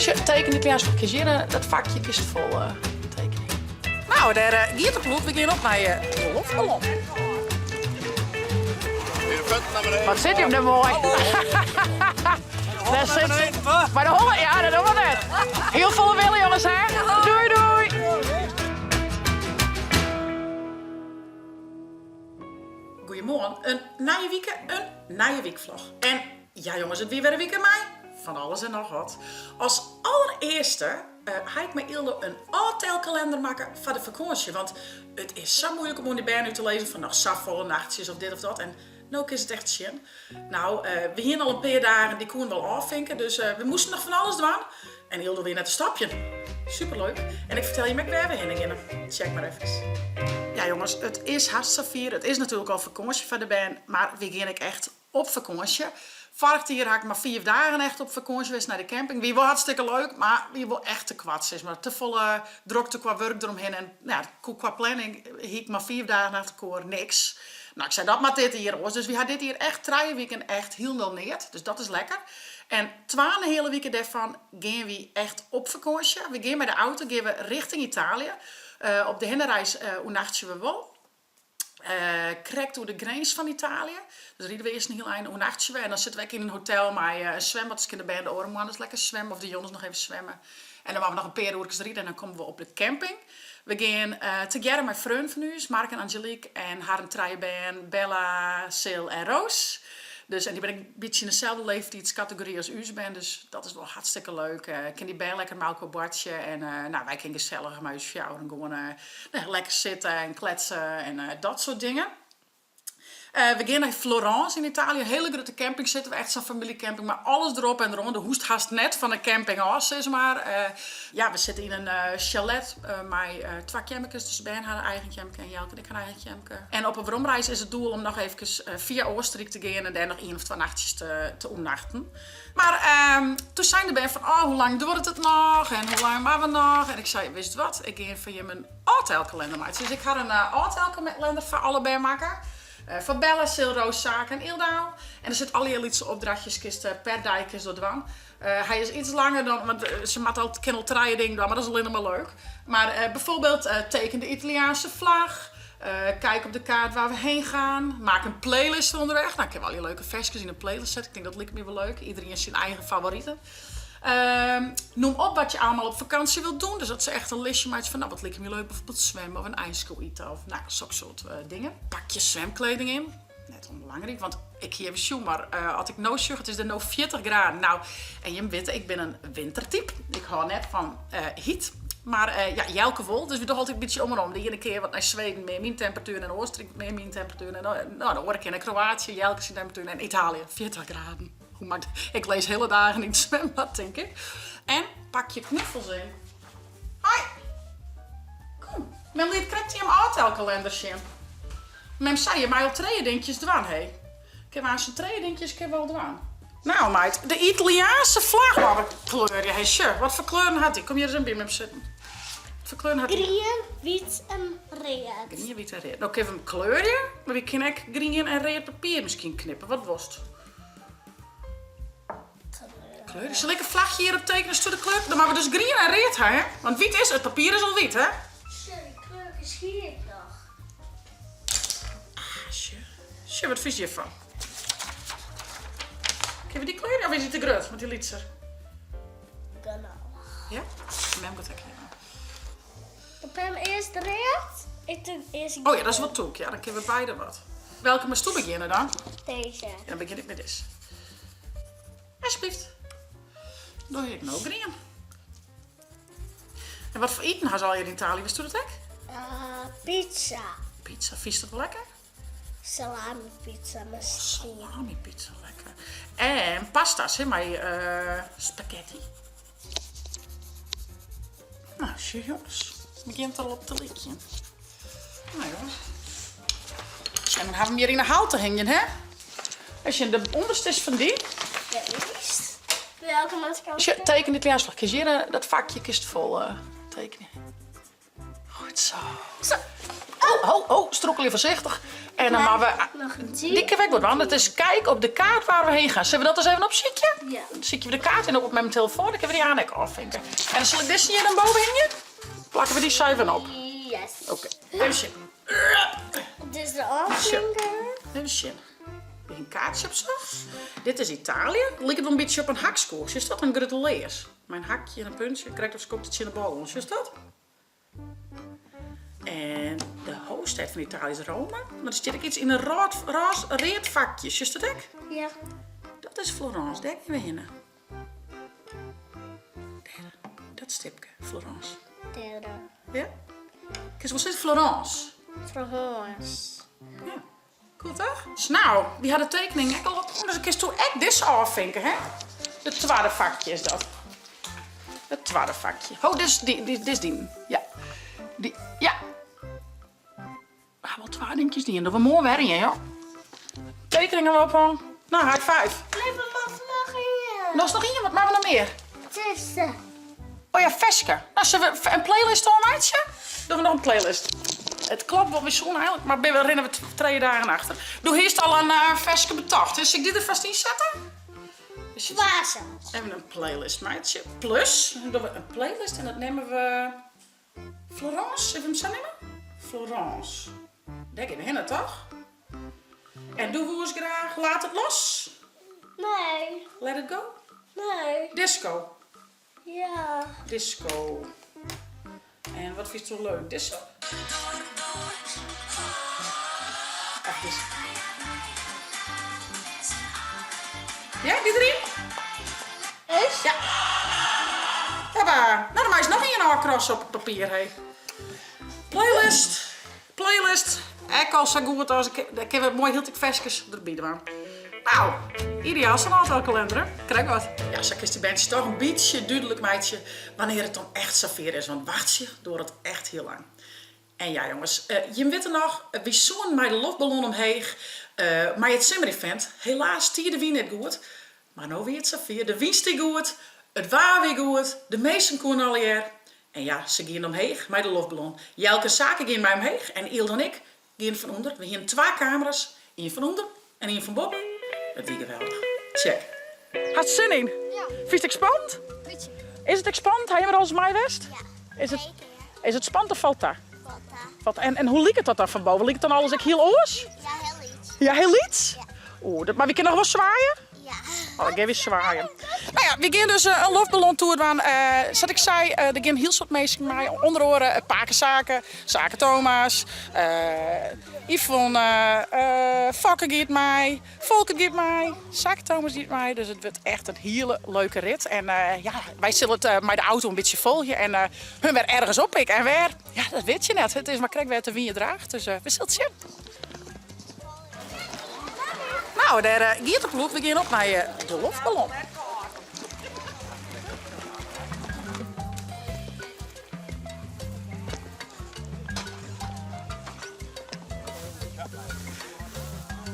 Sjoch, teken de Italiaanse vlag. Kinst hjir dat fakje kinst fol tekenje. No, dêr giet de ploech. We gean op nei de loftballon. Wat sit jim dêr moai. Dêr sit se. Mei de holle, ja, dat dogge we net. Hiel folle wille, jonges, hè? Doei, doei. Goeiemoarn, in nije wike, in nije wykvlog. En ja jonges, it wie wer in wike mei fan alles en noch wat. As allerearste ha ik mei Ildo in ôftelkalender makke foar de fakânsje. Want it is sa moeilik om oan dy bern út te lizzen fan noch safolle nachtsjes of dit of dat. En no kinst it echt sjen. No, we hiene al in pear dagen, dy koene we al ôffinke, dus we moasten noch fan alles dwaan. En Ildo wie net te stopjen. Superleuk. En ik fertel jim ek wêr we hinne geane. Check mar efkes. Ja jonges, it is hast safier. It is natuerlik al fakânsje foar de bern, mar wy gean ek echt op fakânsje. Foarich jier ha ik mar fiif dagen echt op fakânsje west nei de camping. Wie wol hartstikke leuk, mar wie wol echt te koart sis mar. Te folle drokte kwa wurk deromhinne en ja, kwa planning hie ik mar fiif dagen achter elkoar niks. No, ik sei dat moat dit jier oars. Dus wy ha dit jier echt trije wiken echt hielendal neat. Dus dat is lekker. En twa en in heale wike dêrfan gean wy echt op fakânsje. We gean mei de auto gean we richting Italië. Op de hinnereis oernachtsje we wol. Krekt oer de grins fan Italië. Dus ride we earst in hiel ein, oernachtsje we. En dan sitte we ek yn in hotel mei in swembad. Dus kinne de bern de oare moarns lekker swimme of de jonges noch even swimme. En dan moatte we noch in pear oerkes ride en dan komme we op de camping. We gean tegearre mei freonen fan ús, Mark en Angelique en harren trije bern, Bella, Sil en Roos. Dus, en dy binne ek in bytsje yn deselde leeftiidskategory as ús bern, dus dat is wol hartstikke leuk. Kin dy bern lekker mei elkoar boartsje en nou, wy kinne gesellich mei ús fjouweren gewoan lekker sitte en kletse en dat soart dingen. We gean nei Florence yn Italië, in hiele grutte camping sitte we, echt sa'n famyljecamping mei alles derop en deroan. Do hoechst hast net fan de camping ôf sis mar. Ja, we sitte yn in chalet mei twa keammerkes, dus de bern ha in eigen keammerke en Jelke en ik ha in eigen keammerke. En op 'e weromreis is it doel om noch eefkes fia Oostenryk te gean en dêr noch ien of twa nachtsjes te oernachten. Mar toen seine de bern fan, oh, hoe lang duorret it noch en hoe lang moatte we noch? En ik sei, witst wat, ik gean foar jim in ôftelkalender meitsje. Dus ik ha in ôftelkalender foar alle bern makke. Foar Bella, Sil, Roos, Sake en Ildau. En der sit allegear lytse opdrachtjes, kinst per dei kinst dat dwaan. Hy is iets langer dan, want se moatte al, kinne al trije dingen dwaan, mar dat is allinnich mar leuk. Mar bijvoorbeeld teken de Italiaanse vlag, kijk op de kaart waar we heen gaan, maak een playlist voor onderweg. Nou, kinne we allegear leuke ferskes yn in playlist sette, ik tink dat liket my wol leuk. Iederien syn eigen favoriten. Noem op wat je allemaal op vakantie wilt doen. Dus dat se echt in listje meitsje fan, nou, wat liket my leuk, bijvoorbeeld zwemmen of in ijsko ite of nou, soksoart dingen. Pak je zwemkleding in. Net ûnbelangryk, want ik hie even sjoen, mar as ik no sjoch, it is der no 40 graden. Nou, en jim witte, ik bin in wintertyp. Ik hâld net fan hyt. Mar ja, Jelke wol, dus wy dogge altyd in bytsje om en om. De iene kear wat nei Sweden, mear myn temperatuer, en de Oostenryk mear myn temperatuer. En no, de oare kear nei Kroatië, Jelke syn temperatuer, en Italië, 40 graden. Hoe mak ik lis hiele dagen yn it swimbad, tink ik. En pak je knuffels yn. Hoi! Kom, mem liet krekt jim ôftelkalender sjen. Mem sei, je mei al trije dinkjes dwaan, hé. Kinne we aanst trije dinkjes kinne we al dwaan. Nou meid, de Italiaanse flach moatte we kleurje. Hé, sjoch, wat foar kleuren hat dy? Kom hjir ris even by mem sitten. Wat foar kleuren hat dy? Grien, wyt en read. Grien, wyt en read. No kinne we him kleurje, mar wy kinne ek grien en read papier miskien knippe. Wat wolst? Kleur. Sil ik in flachje hjirop tekenen as de kleur? Dan moatte we dus grien en read ha, hè? Want wyt is, it papier is al wyt, hè? Sjoch, dy kleur is hier noch. Ah, sjoch. Sjoch, wat fynst hjirfan? Kinne we dy kleurje of is dy te grut? Moat dy lytser? Genôch. Ja? Mem giet ek hjir. Ik ben earst read. Ik doe earst Oh ja, dat is wol tûk. Ja, dan kinne we beide wat. Welke moatst do begjinne dan? Deze. Ja, dan begjin ik mei dizze. Alsjeblieft. Doe ik no grien. En wat foar iten ha se allegear yn Italië? Witsto dat ek? Uh, pizza. Pizza, fynst dat wol lekker? Salami pizza miskien. Oh, salami pizza, lekker. En pasta's, hè, mei uh, spaghetti. Nou, sjoch jonges. It begjint al op te lykjen. Nou jonges. En dan ha we him hjir yn 'e hal te hingjen, hè? As je de ûnderste is fan dy. Ja, juist. Welke moat ik Sjoch, teken de Italiaanse vlag. Kinst hjir eh, dat fakje kinst fol eh, tekenje. Goed zo. Zo. Oh, oh, oh, strûkelje foarsichtich. En dan moatte we... Noch in Dy kinne we ek wol dwaan. Dat is kijk op de kaart waar we heen gaan. Sille we dat ris even opsykje? Ja. Dan sykje we de kaart in op op myn telefoan. Dan kinne we dy aan ek ôffinke. En dan sil ik dizze hjir dan boven hingje. Plakke we dy sa even op. Yes. Oké. Even sjen. Dit is de ôfvinker. Even sjen. In kaartsje opsocht. Dit is Italië. Liket wol in bytsje op in hakskoech. Sjochst dat? In grutte lears. Mei in hakje en in puntsje. Krekt of skopt it tsjin de bal oan. Sjochst dat? En de hoofdstêd fan Italië is Rome. Mar der stiet ek iets yn in rôze, read fakje. Sjochst dat ek? Ja. Dat is Florence. Dêr gean we hinne. Dêr, dat stipke, Florence. Dêr dan. Ja? Kinst wol sizze Florence. Florence. Ja. Cool toch? Nou, wy ha de tekening ek al op. Dus dan kinst ek dizze ôfvinke, hè? It twadde fakje is dat. It twadde fakje. Oh, dit is dy, dit is dyn. Ja. Dy, ja. We ha wol twa dinkjes dien. Dogge we moarn wer ien, joh. Tekeningen we ophongen. Nou, high five. Nee, we moatte noch ien. Noch noch ien? Wat moatte we noch mear? Dizze. Oh ja, ferske. Nou, sille we in playlist oanmeitsje? Dogge we noch in playlist. It klopt wol, wy soene eigenlik, mar binne we, rinne we trije dagen achter. Do hiest al in ferske betocht, dus sil ik dy der fêst yn sette? Twa sels. Even in playlist meitsje. Plus, dan dogge we in playlist en dat neame we Florence, sille we him sa neame? Florence. Dêr gean we hinne, toch? En do woest graach Laat het los? Nee. Let it go? Nee. Disco? Ja. Disco. En wat fynst do leuk? Dizze? Ach, dizze. Ja, dy deryn? Is? Ja. Hoppa. Nou, dan meist noch ien ôfkrasse op it papier, hé. Playlist. Playlist. Ek al sa goed as ik. Dêr kinne we moai hieltyd ferskes derby dwaan. Nou, ideaal sa'n ôftelkalinder, hè? Krekt wat. Ja, sa kinst dy berntsjes toch in bytsje dúdlik meitsje wannear it dan echt safier is, want wachtsje duorret echt hiel lang. En ja jonges, jim witte noch, wy soenen mei de loftballon omheech mei it simmerevent. Helaas stie de wyn net goed, mar no wie it safier. De wyn stie goed, it waar wie goed, de minsken koene allegear. En ja, se gienen omheech mei de loftballon. Jelke en Sake gienen mei omheech en Ielde en ik gienen fan ûnder. We hienen twa kamera's, ien fan ûnder en ien fan boppe. It wie geweldich. Check. Hast sin yn? Ja. Fynst it ek spannend? Bytsje. Is it ek spannend? Ha jim der alris mei west? Ja. Is it, is it spannend of falt ta? Falt ta. Falt, en hoe liket dat dan fan boven? Liket dan alles ek hiel oars? Ja, hiel lyts. Ja, hiel lyts? Ja. Oeh, dat, mar wy kinne noch wol swaaie? Ja. Oh, dan gean wy swaaien. Nou ja, wy gean dus in loftballontoer dwaan. Sa't ik sei, der gean hiel soad minsken mei. Under oare pake Sake, Sake Thomas, Yvonne, Fokke giet mei, Folkert giet mei, Sake Thomas giet mei. Dus it wurdt echt in hiele leuke rit. En ja, wy sille it mei de auto in bytsje folgje en hun wer ergens oppikke. En wêr? Ja, dat wit je net. It is mar krekt wêr't de wyn je draacht. Dus we sille it sjen. Nou, dêr giet de ploech. We gean op nei de loftballon.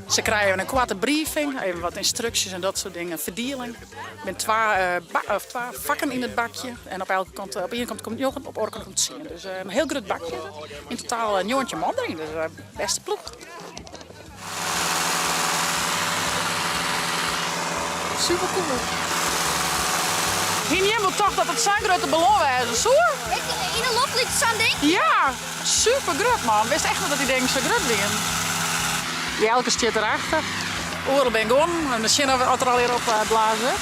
Se krije in koarte briefing, even wat ynstruksjes en dat soart dingen, ferdieling. Der binne twa, of twa fakken yn it bakje en op elke kant, op ien kant komt njoggen, op oare kant komt tsien. Dus in hiel grut bakje is it. Yn totaal 19 man deryn, dus bêste ploech. Super cool. Hiene jim wol tocht dat it sa'n grutte ballon wêze soe? Ik, yn de loft liket sa'n ding. Ja, super grut man. Wist echt net dat dy dingen sa grut wienen. Jelke stiet derachter. Oeral bin gong en we sjen oft der allegear op blazen wurdt.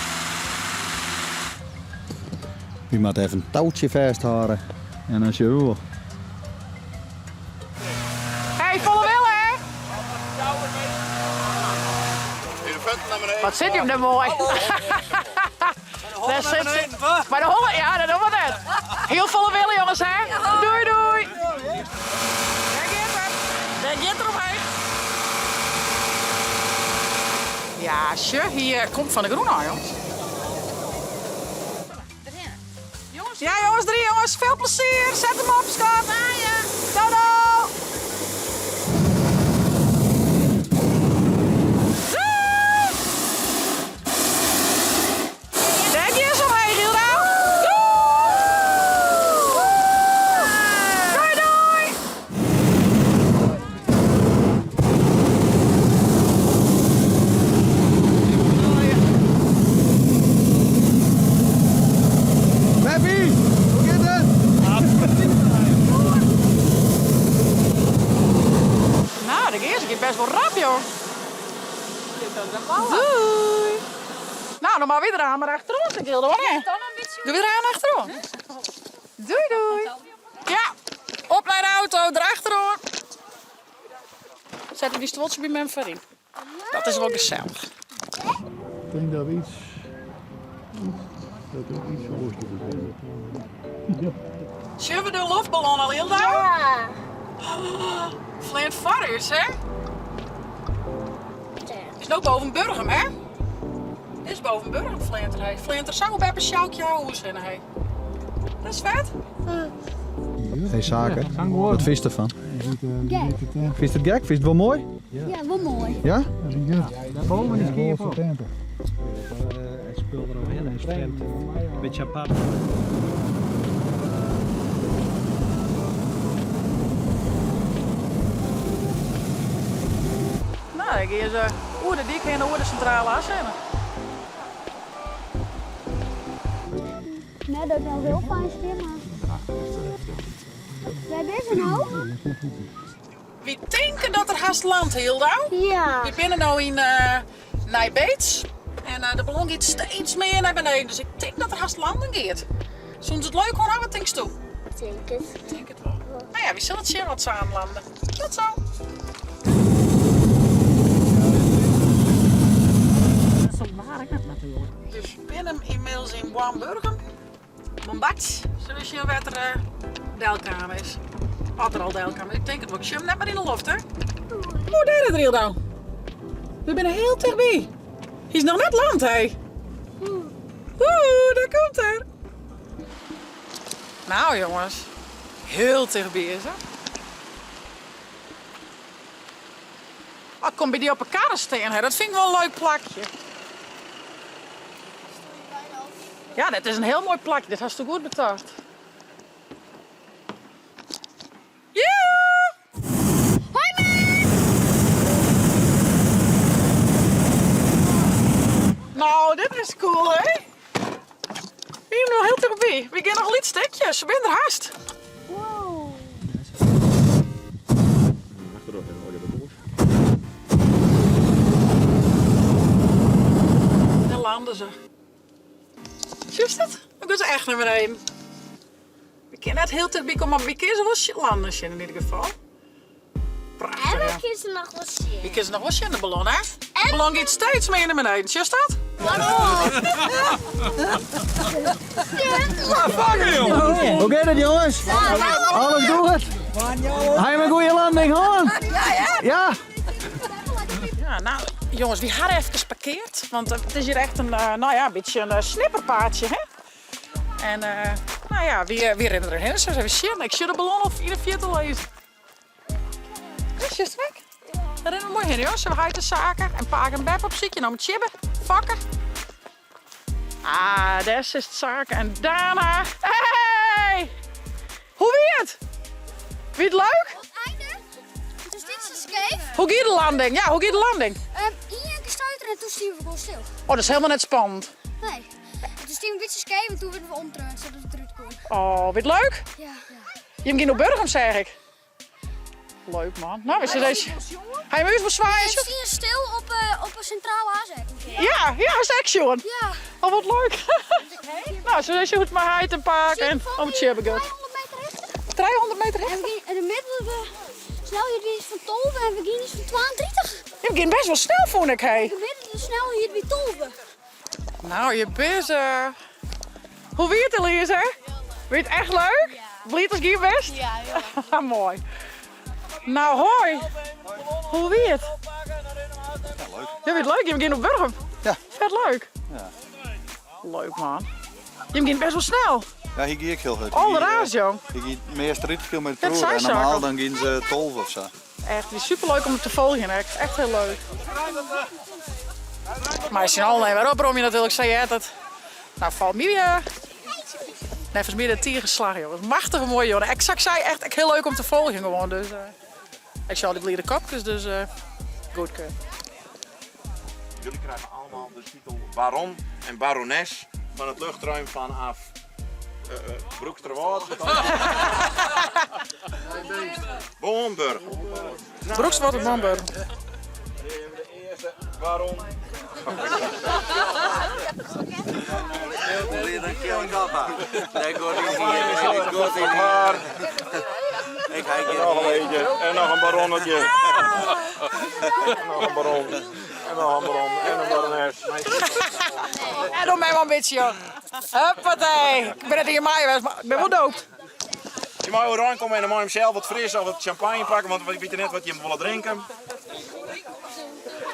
Wy moatte even in toutsje fêsthâlde en dan sjogge we wol. Hey, folle wille hè? Wat sit jim der moai. Dêr sit se. Mei de holle, ja, dat dogge we net. Hiel folle wille jonges hè. Doei doei. Dêr giet er. Dêr giet er omheech. Ja, sjoch, hy komt fan de grûn ôf jonges. Ja jongens, drie jongens, veel plezier. Zet hem op, schat. Doei doei. Doei! Dêr gean se omheech, Hilda. Doei! Doei doei! Nou, dan mar wer eraan mar achteroan, ik wil er hè. Doe weer eraan achteroan. Doei doei. Ja, op naar de auto, erachteroan. Zet die stoeltje bij mem voorin. Dat is wel gezellig. Ik denk dat we iets, dat er iets oors te Zullen we de luchtballon al heel daar? Ja. Flint foar is, hè? Is no boven Burgum, hè? Dit is boven Burgum, Flinter, hè? Flinter zou op een sjoukje hoes in, hè? Dat is vet. Hey Saken, wat vind je ervan? Gek. Vind je het gek? Vind je het wel mooi? Ja, wel mooi. Ja? Boven is keer voor. Het spul eromheen is vreemd. Beetje apart. Nou, dan gaan ze oer de dik heen, oer de centrale as heen. Nee, dat is wel heel fijn stem, maar... Waar ben je nou? Wie denken dat er haast land heel nou? Ja. We binnen nou in Nijbeets. En de ballon gaat steeds meer naar beneden. Dus ik denk dat er haast landen gaat. Soms het leuk hoor, wat denkst du? Denk het. Ik denk het wel. Nou ja, wie zal het zien wat ze aanlanden. Tot zo. Dus binnen inmiddels in Boamburgum. Bombat, zoals je wat er Delkamer is. Had er al Delkamer. Ik denk het wel. Ik zie hem net maar in de loft, hè? Hoe deed het er heel dan? We zijn heel dichtbij. Hij is nog net land, hè? Oeh, daar komt hij. Nou, jongens. Heel dichtbij is, hè? Oh, kom bij die op elkaar staan, hè? Dat vind ik wel een leuk plakje. Ja, dat is een heel mooi plakje. Dit hast du goed betaald. Ja! Hoi man! Nou, dit is cool, hè? Hier nog heel dichtbij. We gaan nog liet stukjes. Ze zijn er haast. Wow. Daar landen ze. Zie je dat? Ik was echt naar beneden. We kunnen net heel dichtbij komen, maar we kunnen ze wel landen in ieder geval. Prachtig. En ja. we kiezen nog wel We shit. kunnen nog wel in de ballon, hè? De ballon gaat steeds meer naar beneden. Zie je dat? Hoe gaat het jongens? Alles goed? Hij een goede landing hoor. Ja? Ja, nou, jongens, we hadden even geparkeerd. Want het is hier echt een, nou ja, een beetje een snipperpaadje, hè? En, nou ja, wie rennen erheen? Zo even zien. Ik zie de ballon of ieder viertal lezen. Is het weg? Daar rennen we mooi heen, jongens. We gaan de zaken en paak en beb op ziekje. Nou, met chibben, fokken. Ah, daar is het zaken. En daarna... Hey! Hoe wie het? Wie het leuk? Einde. Dus dit is de scheef. Hoe gaat de landing? Ja, hoe gaat de landing? Ian stuiter en toen stierven we gewoon stil. Oh, dat is helemaal net spannend. Nee. En toen stierven we een beetje scheef en toen werden we omtreund zodat het eruit kon. Oh, vind je het leuk? Ja. Je hebt geen op Burgum, zeg ik. Leuk man. Nou, is het deze. Hij moet wel zwaaien. En stierven stil op een centrale aanzet. Ja, ja, is echt jongen. Ja. Oh, wat leuk. Nou, zo is je goed maar hij een park en om het chibben gaat. 300 meter rechter. 300 meter En rechter. we gingen- en de middelde snelheid is van 12 en we gingen van 32. Je begint best wel snel, vond ik, hé. De gemiddelde snelheid bij 12. Nou, je bent... Hoe wie het, Elise? Vind je het echt leuk? Ja. Bliet als je best? Ja, heel Mooi. Nou, hoi. Hoe wie het? Ja, leuk. Je vindt het leuk? Je begint op Burgum. Ja. Vet leuk. Ja. Leuk, man. Je begint best wel snel. Ja, hier ging ik heel goed. Al raas, jong. Hier ging meest 30 km per Dat uur zei en ze normaal ook. dan gingen ze 12 of zo. Echt, het is superleuk om het te volgen. Echt, echt heel leuk. Maar als je al nee, waarop rom je natuurlijk, zei je dat. Nou, valt me weer. Nee, volgens mij de tier geslagen, jongens. Machtig mooi, joh. Exact zei echt, echt heel leuk om te volgen gewoon. Dus, ik zal die blierde kopjes, dus goed keur. Jullie krijgen allemaal de titel baron en barones van het luchtruim vanaf Broeksterwâld. Boomburg. Broeksterwâld of Boomburg? Eerste baron. En nog een eentje. En nog een baronnetje. En nog een baron. En nog een baron. En een barones. En doe mij wel een beetje, joh. Huppatee. Ik ben net in mei geweest, maar ik ben wel dood. Je mag oranje komen en dan mag je hem zelf wat fris of wat champagne pakken, want we weten net wat je hem wil drinken.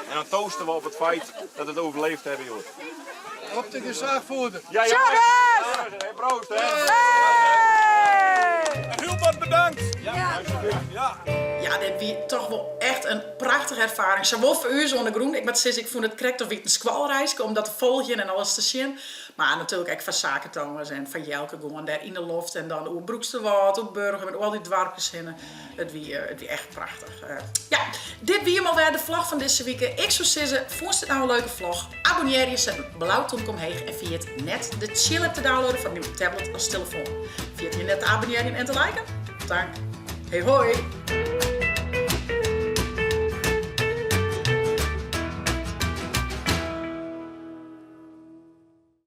En dan toosten we op het feit dat we het overleefd hebben, joh. Op de gezagvoerder. Ja, jongens. Hey, proost, hè. Hubert, bedankt! Ja, dit wie toch wel echt een prachtige ervaring. Zowel voor u zo de groen. Ik moet zeggen, ik vond het correct of een squalreisje om dat te volgen en alles te zien. Maar natuurlijk ook van Zaken Thomas en van Jelke gewoon daar in de loft. En dan hoe Broeksterwâld, hoe Burgum met al die dwarpjes in. Het wie, eh, het wie echt prachtig. Eh, ja, dit wie hem alweer de vlog van deze week. Ik zou zeggen, vond het nou een leuke vlog? Abonneer je, zet een blauw tompje omheen en via het net de chill app te downloaden van nieuwe tablet als telefoon. Via het je net te abonneren en te liken. Dank. Hey hoi!